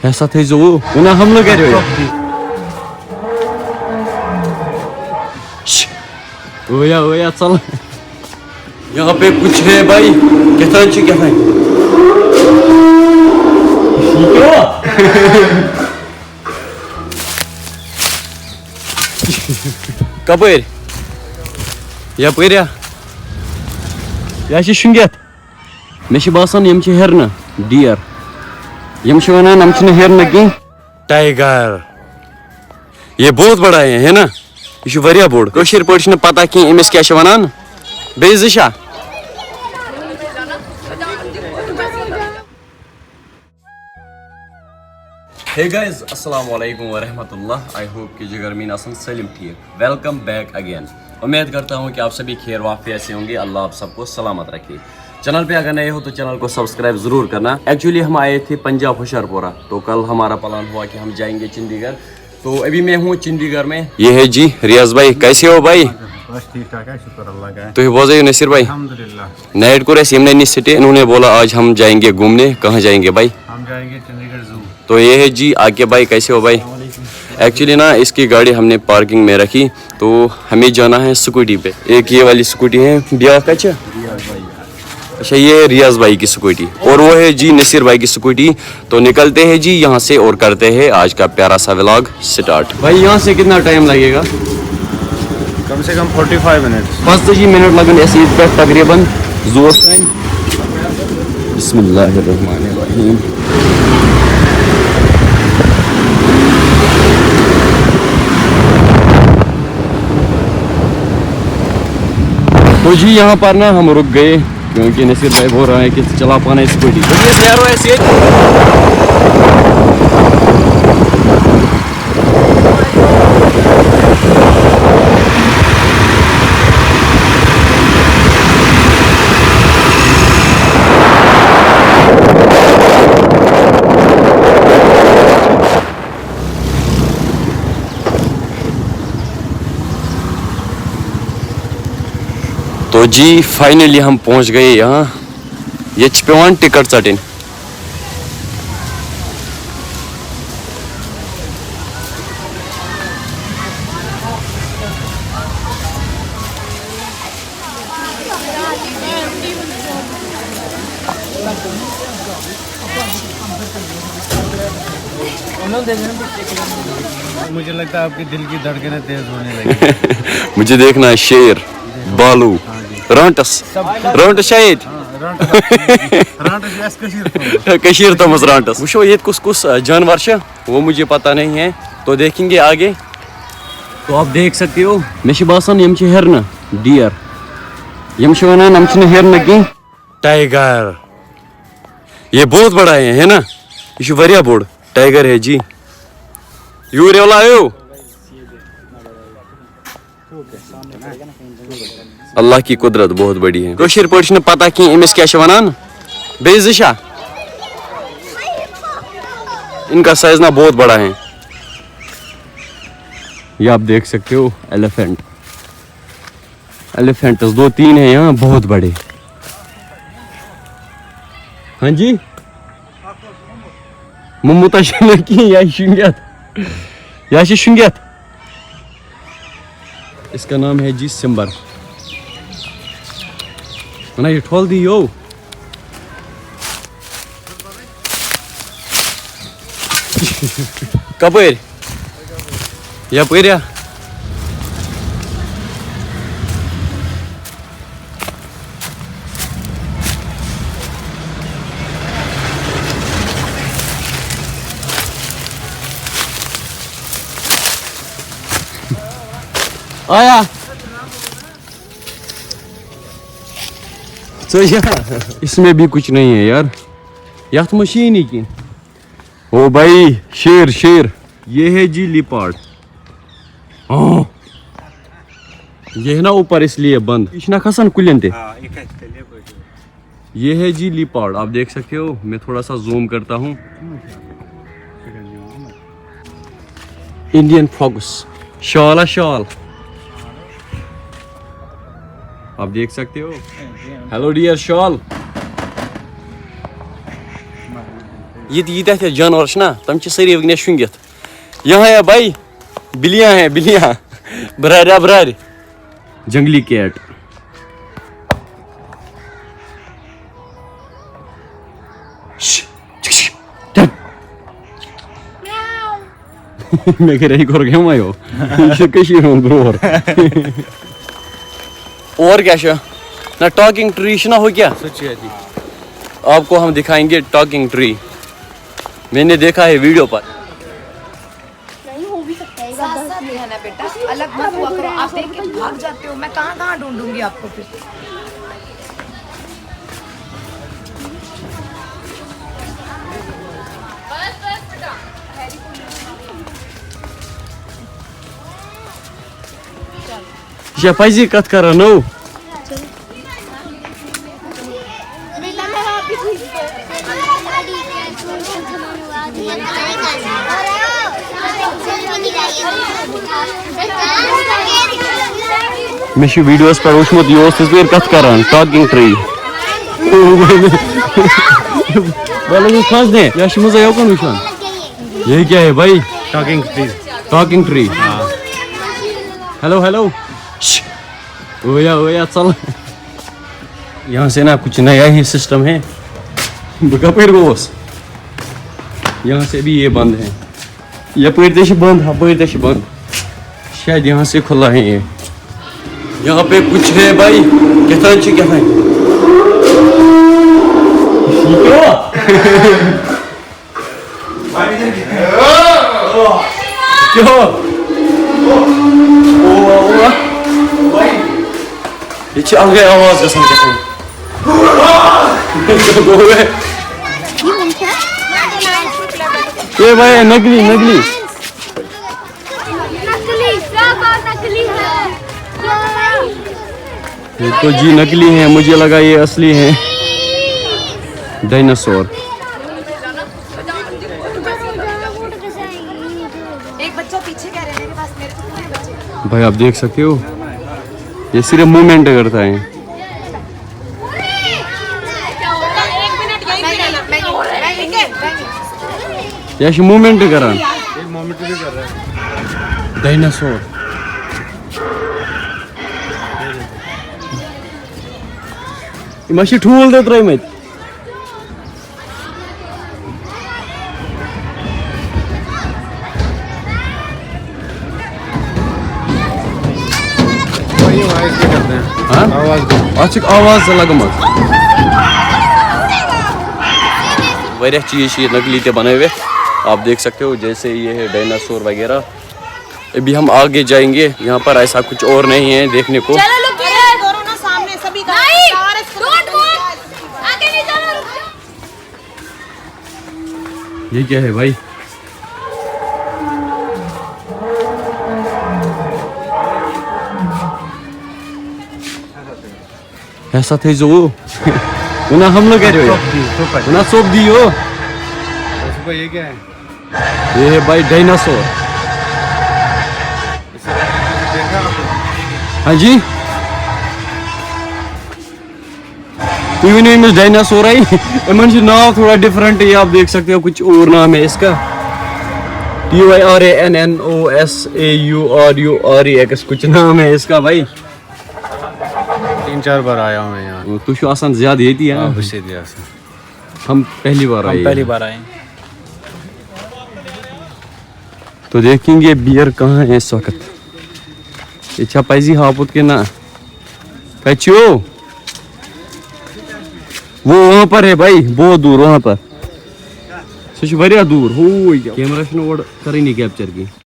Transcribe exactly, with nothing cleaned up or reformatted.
ایسا تھے زو، انہیں حملہ کرو۔ اویا اویا، چل۔ یہاں پہ کچھ ہے بھائی، کہتان چھ کہتان۔ کپٲرۍ؟ یپٲرۍ یا؟ یا چھِ شُنٛگِتھ۔ مےٚ چھِ باسان یِم چھِ ہیرنہٕ، ڈیر۔ یِم چھِ وَنان یِم چھِنہٕ ہیرنہٕ کینٛہہ۔ ٹائیگر۔ یہ بہت بڑا ہے، ہے نا؟ یہ چھُ واریاہ بوٚڑ۔ کٲشِر پٲٹھۍ چھِنہٕ پتہ کینٛہہ أمِس کیٛاہ چھِ وَنان۔ بیٚیہِ زٕ چھا؟ Hey guys، السلام علیکم ورحمۃ اللہ۔ I hope کہ جگر میٖن آسن سٲلِم ٹھیٖک۔ Welcome back again۔ امید کرتا ہوں کہ آپ سبھی خیر وافیت سے ہوں گے۔ اللہ آپ سب کو سلامت رکھے۔ چینل پہ اگر نئے ہو تو چینل کو سبسکرائب ضرور کرنا۔ ایکچولی ہم آئے تھے پنجاب ہوشیار پورہ، تو کل ہمارا پلان ہوا کہ ہم جائیں گے چندی گڑھ۔ تو ابھی میں ہوں چندی گڑھ میں۔ یہ ہے جی ریاض بھائی، کیسے ہو بھائی؟ بس ٹھیک ٹھاک ہے، شکر اللہ کا۔ تُہۍ بوزٲیِو نصیر بھائی۔ الحمدللہ۔ نائٹ کو ریس یمنے نی سٹے، انہوں نے بولا آج ہم جائیں گے گھومنے، کہاں جائیں گے بھائی؟ ہم جائیں گے چندی گڑھ زو۔ تو یہ ہے جی عاقب بھائی، کیسے ہو بھائی؟ السلام علیکم۔ ایکچولی نا اس کی گاڑی ہم نے پارکنگ میں رکھی، تو ہمیں جانا ہے اسکوٹی پہ۔ ایک یہ والی اسکوٹی ہے، بیاکھ کتہِ چھِ؟ اچھا، یہ ہے ریاض بھائی کی اسکوٹی اور وہ ہے جی نصیر بھائی کی اسکوٹی۔ تو نکلتے ہیں جی یہاں سے اور کرتے ہیں آج کا پیارا سا ولاگ سٹارٹ۔ بھائی، یہاں سے کتنا ٹائم لگے گا؟ کم سے کم فورٹی فائیو منٹس۔ پانٛژتٲجی منٹ لگن اَسہِ ییٚتہِ پٮ۪ٹھ تقریباً زوس تام۔ بسم اللہ الرحمن الرحیم۔ تو جی، یہاں پر نا ہم رک گئے، کیونکہ نصیر بھائی بول رہا ہے کہ چلا پانا اسکوٹی۔ تو یہ پیارو ایسے۔ تو جی، فائنلی ہم پہنچ گئے یہاں۔ یہ چھِ پٮ۪وان ٹکٹ ژٹٕنۍ۔ مجھے لگتا ہے آپ کے دل کی دھڑکنیں تیز ہونے لگی۔ مجھے دیکھنا ہے شیر، بالو، رانٹس۔ رانٹس شاید۔ ہاں، رانٹس۔ رانٹس چھُ اَسہِ کٔشیٖرِ تھوٚمُت۔ کٔشیٖرِ تھوٚمُت رانٹس۔ وٕچھو ییٚتہِ کُس کُس، آ، جانور چھُ، وہ مجھے پتہ نہیں ہے۔ تو دیکھیں گے آگے۔ تو آپ دیکھ سکتے ہو، مےٚ چھِ باسان یِم چھِ ہیرنہٕ، ڈیر۔ یِم چھِ وَنان یِم چھِنہٕ ہیرنہٕ کینٛہہ۔ ٹائیگر۔ یہ بہت بڑا ہے، ہے نا؟ یہ چھُ واریاہ بوٚڑ۔ ٹائیگر ہے جی۔ یوٗرۍ یَلہٕ آیو۔ اللہ کی قدرت بہت بڑی ہے۔ کٲشِر پٲٹھۍ چھِنہٕ پتہ کینٛہہ أمِس کیٛاہ چھِ وَنان۔ بیٚیہِ زٕ چھا؟ ان کا سائز نا بہت بڑا ہے۔ یہ آپ دیکھ سکتے ہو، ایلیفینٹ۔ ایلیفینٹس دو تین ہیں یہاں، بہت بڑے۔ ہاں جی۔ ممتا شنگت کی یا شنگت؟ یا شنگت؟ اس کا نام ہے جی سمبر۔ نا یہ ٹھول دی یو۔ کپٲرۍ؟ یپٲرۍ یا؟ آیا۔ ژٕ یہِ، اس میں بھی کچھ نہیں ہے یار۔ یتھ منٛز چھُیی نہٕ کینٛہہ۔ او بھائی، شیر، شیر۔ یہ ہے جی لیپارڈ۔ ہاں۔ یہ ہے نا اوپر اس لیے بند۔ یہ چھُنہ کھسان کُلٮ۪ن تہِ۔ ہاں، یہ کھسہِ تیٚلہِ یپٲرۍ۔ یہ ہے جی لیپارڈ، آپ دیکھ سکتے ہو، میں تھوڑا سا زوم کرتا ہوں۔ انڈین فاکس، شال ہے شال۔ آپ دیکھ سکتے ہو۔ ہیلو ڈیئر شال۔ یہِ تہِ ییٖتیٛاہ تہِ جانور چھِنہ، تِم چھِ سٲری وٕنکیٚنَس شۄنٛگِتھ۔ یہاں ہے بھائی، بلیاں ہیں، بلیاں۔ براریا برارِ۔ جنگلی کیٹ۔ شش، شش، شش۔ مےٚ کَرے یہِ کوٚر کیٛاہ وَنو؟ یہِ چھُ کٔشیٖرِ ہُنٛد برٛور۔ اور کیٛاہ چھُ؟ نہ، ٹاکنگ ٹری چھُنہ ہُہ کیٛاہ؟ سُہ چھُ ییٚتی۔ آپ کو ہم دکھائیں گے ٹاکنگ ٹری۔ میں نے دیکھا ہے ویڈیو پر۔ نہیں، ہو بھی سکتا ہے، ایک بار ساتھ ساتھ دس۔ نہیں ہے ना बेटा, अलग मत हुआ करो। आप देख के भाग जाते हो, मैं कहाँ कहाँ ढूंढूंगी आपको फिर। یہِ چھا پزی کتھ کران نو؟ مےٚ چھُ ویڈیوس پٮ۪ٹھ وٕچھمُت، یہِ اوس تِژھ پھِر کتھ کران، ٹاکنگ ٹری۔ وعلیکم السلام۔ یہِ چھُ منٛزے یوکُن وٕچھان۔ یہ کیا ہے بھائی؟ Talking tree. Talking tree. Hello, hello. اویا، اویا، چل۔ یہاں سے نا کچھ نیا ہی سسٹم ہے۔ بہٕ کپٲرۍ گوس؟ یہاں سے بھی یہ بند ہے۔ یپٲرۍ تہِ چھِ بند، ہپٲرۍ تہِ چھِ بند۔ شاید یہاں سے کھلا ہے یہ۔ یہاں پہ کچھ ہے بھائی، کیٛاہ تام چھِ، کیٛاہ تام۔ یہ کیٛاہ؟ کیٛاہ؟ اوہ، اوہ۔ ییٚتہِ چھِ الگٕے آواز گژھان، گژھان۔ گوٚو ہے۔ یہ بھائی، نقلی، نقلی۔ نقلی، کیا بات، نقلی ہے؟ یہ تو جی نقلی ہیں، مجھے لگا یہ اصلی ہیں۔ ڈائناسور۔ एक बच्चा पीछे कह रहे हैं मेरे पास, मेरे को पूरे बच्चे। भाई, आप देख सकते हो, ये सिर्फ मूवमेंट करता है। یہ چھُ موٗمٮ۪نٛٹ کران۔ ڈایناسور۔ یِم ہا چھِ ٹھوٗل تہِ ترٛٲومٕتۍ۔ وہی وائس بھی کرتے ہیں۔ ہاں؟ آواز بھی۔ اَتھ چھِ آواز تہِ لگٲمٕژ۔ واریاہ چیٖز چھِ ییٚتہِ نقلی تہِ بنٲوِتھ۔ آپ دیکھ سکتے ہو، جیسے یہ ہے ڈائناسور وغیرہ۔ ابھی ہم آگے جائیں گے، یہاں پر ایسا کچھ اور نہیں ہے دیکھنے کو۔ चलो लोग, ये दोनों ना सामने सभी का नहीं, सारे don't move, आगे नहीं जाना, रुक जाओ। ये क्या है भाई? ایسا تھٲیزیو۔ وۄنۍ ہا حملہٕ کَریو یہِ۔ ژوٚپ دِیِو، ژوٚپ اَتہِ۔ وۄنۍ ہا ژوٚپ دِیِو۔ ژٕ گوٚو یہِ کیٛاہ؟ یہ ہے بھائی ڈائناسور۔ اسے دیکھا آپ نے؟ ہاں جی۔ تُہۍ ؤنِو أمِس ڈایناسورے۔ یِمن چھُ ناو تھوڑا ڈفرنٹ، یہ آپ دیکھ سکتے ہو، کچھ اور نام ہے اس کا۔ T Y R A N N O S A U R U R E X، کچھ نام ہے اس کا بھائی۔ تین چار بار آیا ہوں میں یہاں۔ تُہۍ چھِو آسان زیادٕ ییٚتی، ہاں؟ ہاں، بہٕ چھُس ییٚتی آسان۔ ہم پہلی بار ہم آئے پہلی ہیں۔ بار آئے ہیں۔ تو دیکھیں گے بیئر کہاں ہے اس وقت۔ یہ چھا پزی ہاپت کے نا؟ کچو۔ وہ وہاں پر ہے بھائی، بہت دور وہاں پر۔ سُہ چھُ واریاہ دوٗر، ہوے کیمرہ چھُنہٕ اورٕ کرٲنی کیپچر کینٛہہ۔